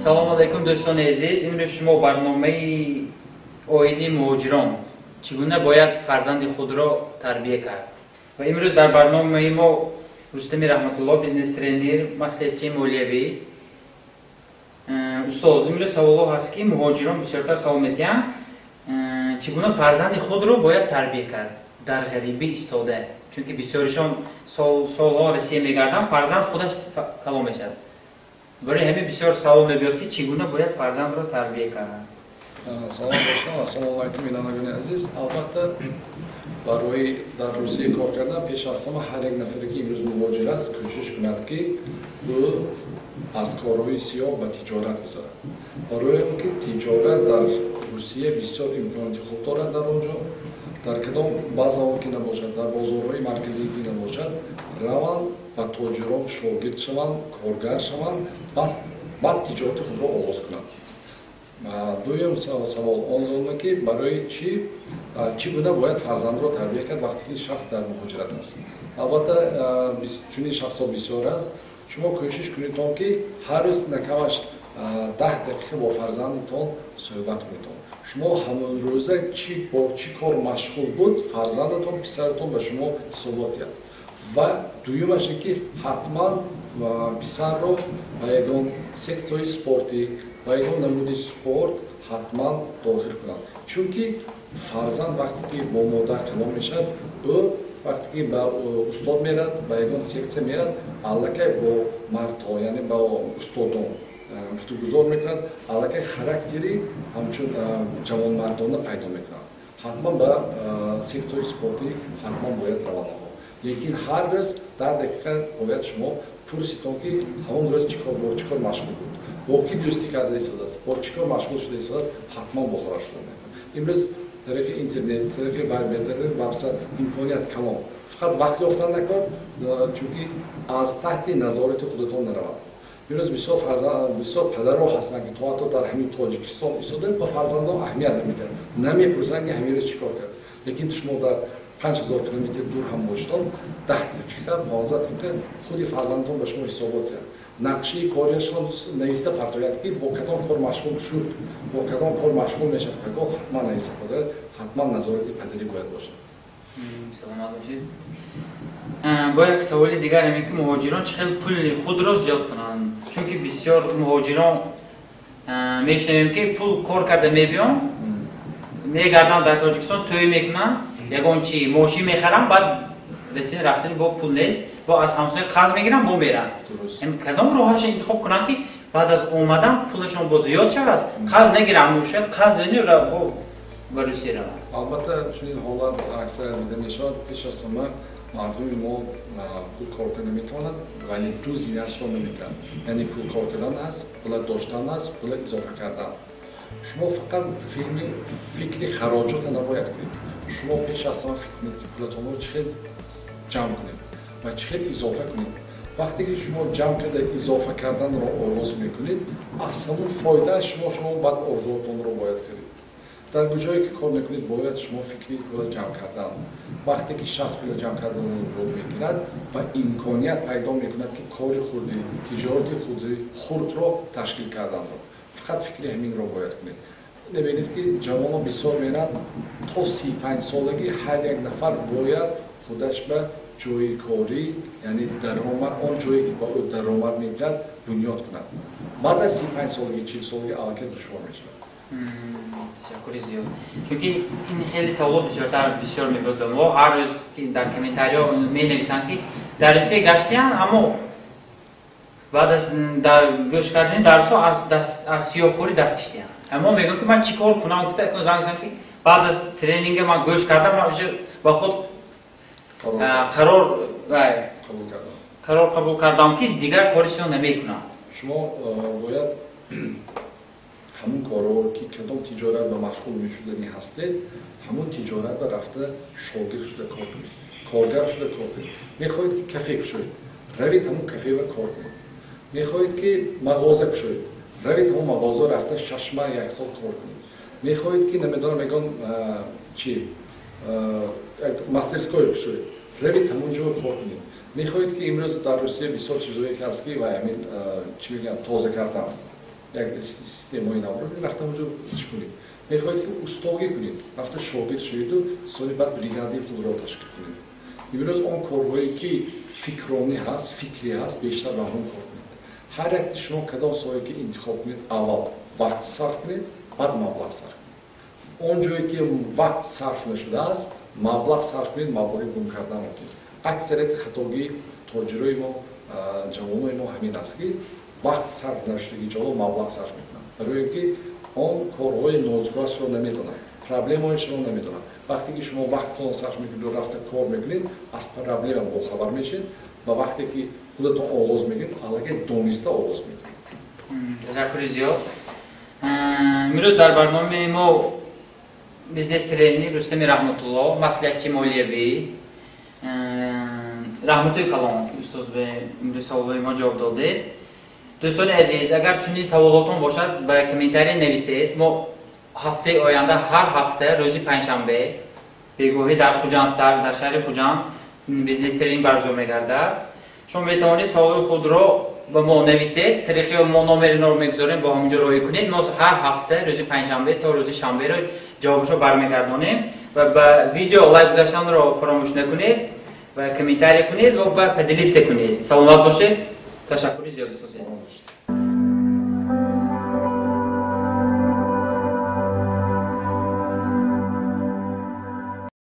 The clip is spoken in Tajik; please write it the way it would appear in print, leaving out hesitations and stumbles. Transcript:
Ассалому алайкум, дӯстони азиз. Имрӯз шумо барномаи оиди муҳоҷирон, чӣ гуна бояд фарзанди худро тарбия кард. Ва имрӯз дар барномаи мо Рустами Раҳматулло, бизнес-тренер, маслиҳатчии молиявӣ. Устоз, имрӯз саволҳо ҳаст, ки муҳоҷирон бисёртар савол метиҳанд, чӣ гуна фарзанди худро бояд тарбия кард дар ғарибӣ истода, чунки бисёришон солҳо Россия мегарданд, фарзанд худаш калон мешавад. Барои ҳамин бисёр савол мебиёд, ки чӣ гуна бояд фарзандро тарбия кард. Салом дӯстон, ассалому алайкум, бинандагони азиз. Албатта, барои дар Русия кор кардан, пеш аз ҳама ҳар як нафаре, ки имрӯз муҳоҷир аст, кӯшиш кунад, ки ӯ аз корҳои сиёҳ ба тиҷорат гузарад, барои он ки тиҷорат дар Русия бисёр имконоти хуб дорад. Дар он ҷо, дар кадом базаҳо ки набошад, дар бозорҳои марказӣ ки набошад, раванд, ба тоҷирон шогирд шаванд, коргар шаванд, бас баъд тиҷорати худро оғоз кунанд. Дуюм савол он зоне, ки барои чӣ, чӣ гуна бояд фарзандро тарбия кард, вақте ки шахс дар муҳоҷират аст. Албатта, чунин шахсҳо бисёр аст. Шумо кӯшиш кунедон, ки ҳар рӯз на камаш 10 дақиқа бо фарзандатон суҳбат кунедон. Шумо ҳамон рӯза чӣ, бо чӣ кор машғул буд фарзандатон, писаратон, ба шумо ҳисобот диҳад. Ва дуюмаш ин ки ҳатман писарро ба ягон секцияи спортӣ, ба ягон намуди спорт ҳатман дохил кунанд, чунки фарзанд вақте ки бо модар калон мешавад, ӯ вақте ки ба устод мерад, ба ягон секция мерад, аллакай бо мардҳо, яъне ба устодон гуфтугузор мекунад, аллакай характери ҳамчун ҷавонмардона пайдо мекунад. Ҳатман ба секцияҳои спортӣ ҳатман бояд раванд онҳо, лекин ҳар рӯз 10 дақиқа бояд шумо пурситон, ки ҳамон рӯз чӣ кор, бо чӣ кор машғул буд, бо кӣ дӯстӣ карда истодааст, бо чӣ кор машғул шуда истодааст, ҳатман бохабар шуда мекунад. Имрӯз тариқи интернет, тариқи Вайбер, тариқи Ватсап имконият калон, фақат вақт ёфтан накор, чунки аз таҳти назорати худатон наравад. Имрӯз бисёр бисёр падарҳо ҳастанд, ки то ҳатто дар ҳамин Тоҷикистон истода, ба фарзандон аҳамият намедиҳанд, намепурсанд, ки ҳамин рӯз чӣ кор кард. Лекин шумо дар 5000 километр дур ҳам бошедон, 10 дақиқа, 15 дақиқа худи фарзандатон ба шумо ҳисобот диҳад, нақшаи кориашон нависта партояд, ки бо кадом кор машғул шуд, бо кадом кор машғул мешавад, пагоҳ ҳатман нависта партояд. Ҳатман назорати падарӣ бояд бошад. Саломат бошед. Бо як саволи дигар ҳамин, ки муҳоҷирон чӣ хел пули худро зиёд кунанд, чунки бисёр муҳоҷирон мешунавем, ки пул кор карда мебиён, мегарданд, дар Тоҷикистон тӯй мекунанд, ягон чи мошин мехаранд, баъд расини рафтани бо пул нест, бо аз ҳамсоя қарз мегиранд, бо меранд. Кадом роҳаша интихоб кунанд, ки баъд аз омадан пулашон бо зиёд шавад, қарз нагиранд, шояд қарз бо ба Русия раванд? Албатта, чунин ҳолат аксаран дида мешавад. Пеш аз ҳама, мардуми мо пул кор карда метавонад, вале ду зинаашро наметавонад, яъне пул кор кардан аст, пула доштан аст, пула изофа кардан. Шумо фақат филми фикри хароҷота набояд кунед. Шумо пеш аз ҳама фикр кунед, ки пулатонро чӣ хел ҷамъ кунед ва чӣ хел изофа кунед. Вақте ки шумо ҷамъ карда, изофа карданро оғоз мекунед, аз ҳамон фоидааш шумо баъд орзуотонро бояд кунед. Дар куҷое ки кор мекунед, бояд шумо фикри пула ҷамъ кардан. Вақте ки шахс пула ҷамъ карданро ёд мегирад ва имконият пайдо мекунад, ки кори хурди, тиҷорати худи хурдро ташкил карданро, фақат фикри ҳаминро бояд кунед. Мебинед, ки ҷавонон бисёр меранд. То 35 солагӣ ҳар як нафар бояд худаш ба ҷои корӣ, яъне даромад, он ҷое ки ба ӯ даромад медиҳад, бунёд кунад. Баъд аз 35 солагӣ, 40 солагӣ аллакай душвор мешавад. Ташаккури зиёд, чунки ин хеле саволо бисёртар бисёр мебуд ба мо. Ҳар рӯз дар комментариҳо менависанд, ки дар Русия гаштиян, аммо баъд аз гӯш кардани дарсҳо аз сиёҳкорӣ даст киштиян. Аммо мегӯям, ки ман чӣ кор кунам, гуфта занг зан, ки баъд аз тренинга ман гӯш кардам, ман уже ба худ қарор қабул кардам, ки дигар кори сиёҳ намекунам. Шумо бояд ҳамун корро, ки кадом тиҷорат ба машғул мешудани ҳастед, ҳамун тиҷорат ба рафта, шогирд шуда кор кунед, коргар шуда кор кунед. Мехоҳед, ки кафе кушоед, равед, ҳамун кафева кор кунед. Мехоҳед, ки мағоза кушоед, равед, ҳамун мағоза рафта, 6 моҳ, як сол кор кунед. Мехоҳед, ки намедонам, ягон чи мастерской кушоед, равед, ҳамун ҷо кор кунед. Мехоҳед, ки имрӯз дар Русия бисёр чизое ки ҳаст, ки вай ҳамин, чӣ мегӯянд, тоза кардан. Як системаи навро рафта онҷо чӣ кунед. Мехоҳед, ки устогӣ кунед, рафта шогирд шаведу соли баъд бригадаи худро ташкил кунед. Имрӯз он корҳое, ки фикронӣ ҳаст, фикрӣ ҳаст, бештар ба ҳамон кор кунед. Ҳар якти шумо кадом соҳае ки интихоб кунед, аввал вақт сарф кунед, баъд маблағ сарф кунед. Он ҷое ки вақт сарф нашудааст, маблағ сарф кунед, маблағи гум кардан мумкин. Аксарияти хатогии тоҷирои мо, ҷавонои мо ҳамин аст, ки вақт сарф нашудаги ҷо маблағ сарф мекунанд, барои ин ки он корҳои нозукашро намедонанд, проблемаҳояшро намедонанд. Вақте ки шумо вақтатонро сарф мекунед, рафта кор мекунед, аз проблема бохабар мешавед ва вақте ки худатон оғоз мекунед, аллакай дониста оғоз мекунед. Ташаккури зиёд. Имрӯз дар барномаи мо бизнес тренер Рустами Раҳматулло, маслиҳатчи молиявӣ. Раҳматои калон, ки устоз ба имрӯз саволҳои мо ҷавоб додед. Дӯстони азиз, агар чунин саволотон бошад, ба комментария нависед. Мо ҳафтаи оянда ҳар ҳафта рӯзи панҷшанбе бегоҳӣ дар Хуҷандстар, дар шаҳри Хуҷанд, бизнес тренинг баргузор мегардад. Шумо метавонед саволи худро ба мо нависед, тариқи мо номери мегузорем, бо ҳаминҷо роҳӣ кунед. Мо ҳар ҳафта рӯзи панҷшанбе то рӯзи шанберо ҷавобашро бармегардонем. Ва ба видео лайк гузаштанро фаромӯш накунед ва комментария кунед ва ба поделиться кунед. Саломат бошед. Ташаккури зиёд, устод.